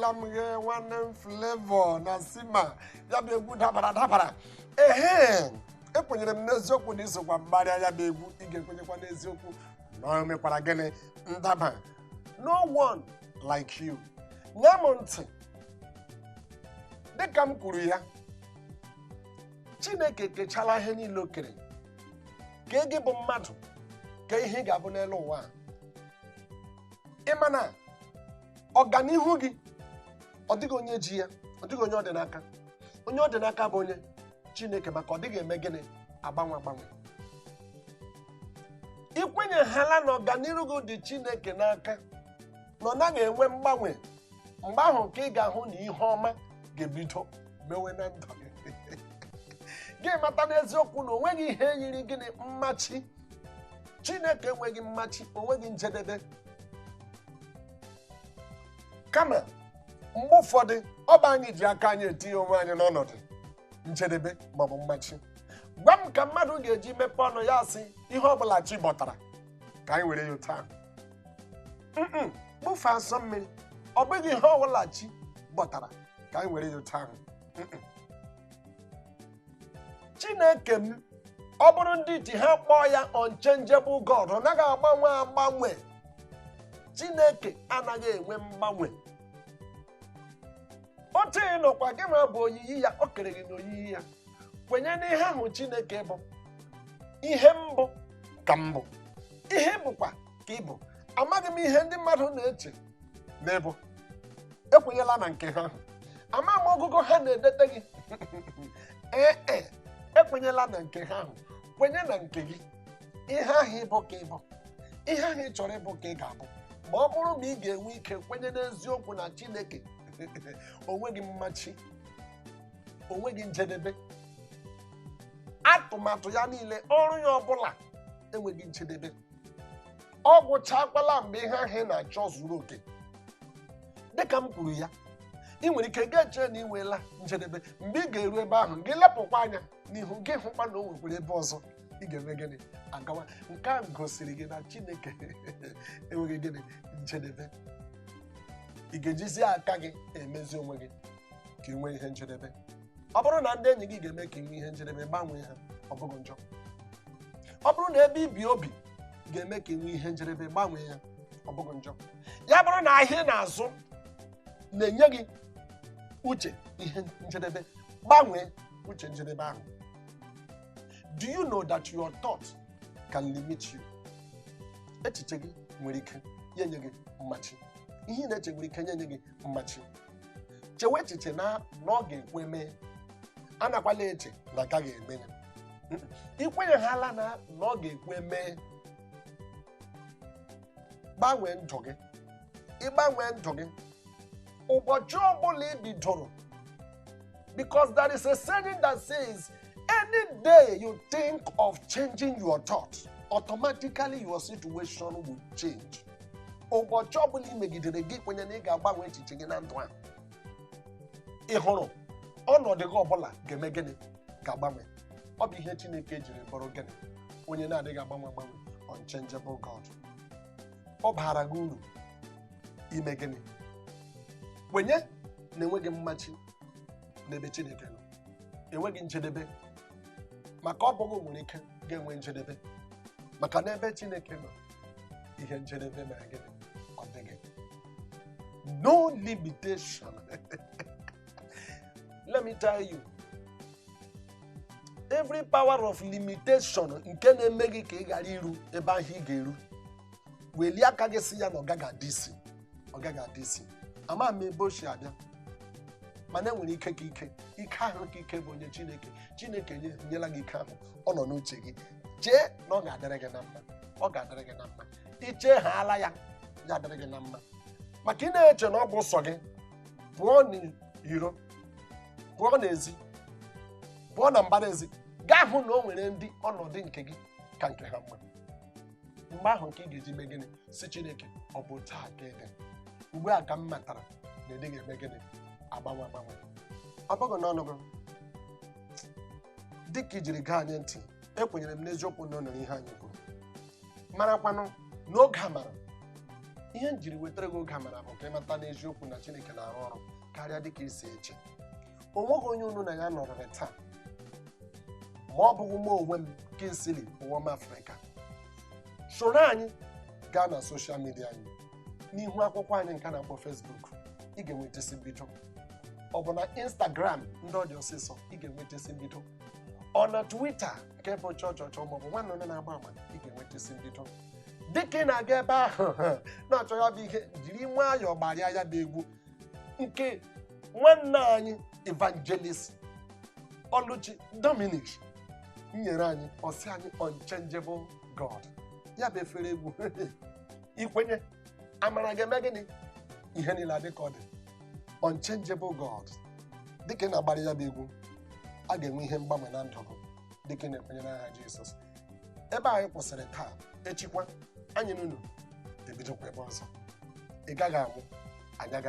Ekelela m gị, nwanne m Flavour na Sima. Ya bụ egwu dabara dabara. Ehe, ekwenyere m n'eziokwu na isokwa mgbarịa ya bụ egwu, ị ga-ekwenyekwa n'eziokwu na o mekwara gịnị ndaba. No one like you. Nye m ntị, dịka m kwuru ya, Chineke kechala ihe niile o kere ka gị bụ mmadụ, ka ihe ị ga-abụ n'elu ụwa a. Ịma na ọganihu gị, ọ dịghị onye ji ya, ọ dịghị onye ọ dị n'aka. Onye ọ dị n'aka bụ onye Chineke, maka ọ dịghị eme gịnị agbanwe agbanwe. Ikwenyeghala na ọganihu gị dị Chineke n'aka, na ọ naghị enwe mgbanwe, mgbe ahụ ka ị ga-ahụ na ihe ọma ga-ebido mewe na ndụ gị. Gị mata n'eziokwu na o nweghị ihe yiri gịnị mmachi. Chineke enweghị mmachi, onweghị njedebe. Kama mgbe ụfọdụ ọ bụ anyị ji aka anyị etinye onwe anyị n'ọnọdụ njedebe maọbụ mmachi. Gwa m ka mmadụ ga-eji mepee ọnụ ya sị ihe ọbụla chi bọtara ka anyị were ya otu ahụ. Kpụfee asọ mmiri, ọ bụghị ihe ọbụla chi bọtara ka anyị were ya otu ahụ. Chineke m, ọ bụrụ ndị iti ha kpọọ ya unchangeable God, ọ naghị agbanwe agbanwe. Chineke anaghị enwe mgbanwe. Otu ị nọkwa, gị nwa bụ oyiyi ya, o kere gị n'oyiyi ya. Kwenye n'ihe ahụ Chineke bụ. Ihe mbụ ka mbụ, ihe bụkwa ka ị bụ. Amaghị m ihe ndị mmadụ na-eche n'ịbụ, ekwenyela na nke ha ahụ. Ama m ọgụgụ ha na-edete gị. Ee e, ekwenyela na nke ha ahụ, kwenye na nke gị. Ihe ahụ ịbụ ka ịbụ, ihe ahụ ị chọrọ ịbụ ka ị ga-abụ, ma ọ bụrụ na ị ga-enwe ike kwenye n'eziokwu na Chineke onweghị mmachi, onweghị njedebe. Atụmatụ ya niile, ọrụ ya ọbụla enweghị njedebe. Ọ gwụchakwala mgbe ihe ahụ ị na-achọ zuru oke. Dịka m kwuru ya, ị nwere ike ga-eche na ị nweela njedebe. Mgbe ị ga-eru ebe ahụ, gị lepụkwa anya n'ihu gị, hụkwa na o nwekwara ebe ọzọ ị ga-eme gịnị agawa. Nke a gosiri gị na Chineke enweghị gịnị njedebe. Ị ga-ejizi aka gị emezi onwe gị ka ị nwee ihe njedebe. Ọ bụrụ na ndị enyi gị ga-eme ka ị nwee ihe njedebe, gbanwee ha, ọ bụghị njọ. Ọ bụrụ na ebe ibi obi ga-eme ka ị nwee ihe njedebe, gbanwee ya, ọ bụghị njọ. Ya bụrụ na ahịa ị na-azụ na-enye gị uche ihe njedebe, gbanwee uche njedebe ahụ. Do you know that your thought can limit you? Echiche gị nwere ike ya enye gị mmachi. Ihe ị na-eche nwere ike nye gị mmachi. Chewe echiche na ọ ga-ekwe mee, anakwala eche na agaghị eme ya. Ikwenyeghala na ọ ga-ekwe mee, gbanwee ndụ gị. Ịgbanwee ndụ gị ụbọchị ọbụla ị bidoro, because there is a saying that says any day you think of changing your thought, automatically your situation will change. Ụbọchị ọbụla ị megidere gị kwenye na ị ga-agbanwe echiche gị na ndụ a, ị hụrụ ọnọdụ gị ọbụla ga-eme gịnị? Ga-agbanwe. Ọ bụ ihe Chineke jiri bụrụ gịnị? Onye na-adịghị agbanwe agbanwe, unchangeable God. Ọ baara gị uru ime gịnị? Kwenye na enweghị mmachi n'ebe Chineke nọ, enweghị njedebe, maka ọ bụghị nwere ike ga-enwe njedebe, maka n'ebe Chineke nọ, ihe njedebe mere gịnị? Ọ dịghị. No limitation. Let me tell you, every power of limitation nke na-eme gị ka ị ghara iru ebe ahụ ị ga-eru, welie aka gị si ya na ọ gaghị adị isi, ọ gaghị adị isi. Ama m ebe o si abịa, mana enwere ike ka ike, ike ahụ ka ike bụ onye Chineke. Chineke nyela gị ike ahụ, ọ nọ n'uche gị. Chee na ọ ga-adịrị gị na mma, ọ ga-adịrị gị na mma. Ichee ha ala ya, ya adịrị gị na mma, maka ị na-eche na ọ bụ sọ gị. Pụọ n'iro, pụọ n'ezi, pụọ na mbara ezi, gaa hụ na o nwere ndị ọnọdụ nke gị ka nke ha mma. Mgbe ahụ nke ị ga-eji mee gịnị? Si Chineke, ọ bụ taa ka ị dị ugbu a ka m matara na ịdịghị eme gịnị agbanwe agbanwe. Ọ bụghị n'ọnụ gị dịka i jiri gaa anyị ntị. Ekwenyere m n'eziokwu na ọ nụrụ ihe anyị kwuru, marakwanụ n'oge amara. Ihe m jiri wetara gị oge amara bụ ka ịmata n'eziokwu na Chineke na-arụ ọrụ karịa dịka isi eche. O nweghị onye unu na ya nọrịrị taa ma ọ bụghị mụ onwe m, Kingsley Ụwọma Afrịka. Soro anyị gaa na social media anyị, n'ihu akwụkwọ anyị nke a na-akpọ Facebook, ị ga-enwetasi mbido. Ọ bụ na Instagram, ndị ọ dị ọsịsọ, ị ga-enwetasi mbido. Ọ na Twitter nke bụ chọchọchọ maọbụ nwanne onye na-agba ama, ị ga-enwetasi mbido. Dịka ị na-aga ebe ahụ na-achọ ya bụ ihe, jiri nwayọọ gbarịa ya bụ egwu nke nwanne anyị Evangelist Oluchi Dominic nyere anyị. Ọsị anyị Unchangeable God, ya bụ efere egwu. Ikwenye amara ga-eme gịnị? Ihe niile adị ka ọ dị. Unchangeable God, dịka ị na-agbara ya bụ egwu, a ga-enwe ihe mgbanwe na ndụ gị dịka ị na-ekwenye n'aha Jizọs. Ebe anyị kwụsịrị taa, echikwa anyị n'unu ebidokwa ebe ọzọ. Ị gaghị anwụ, anyị agaghị.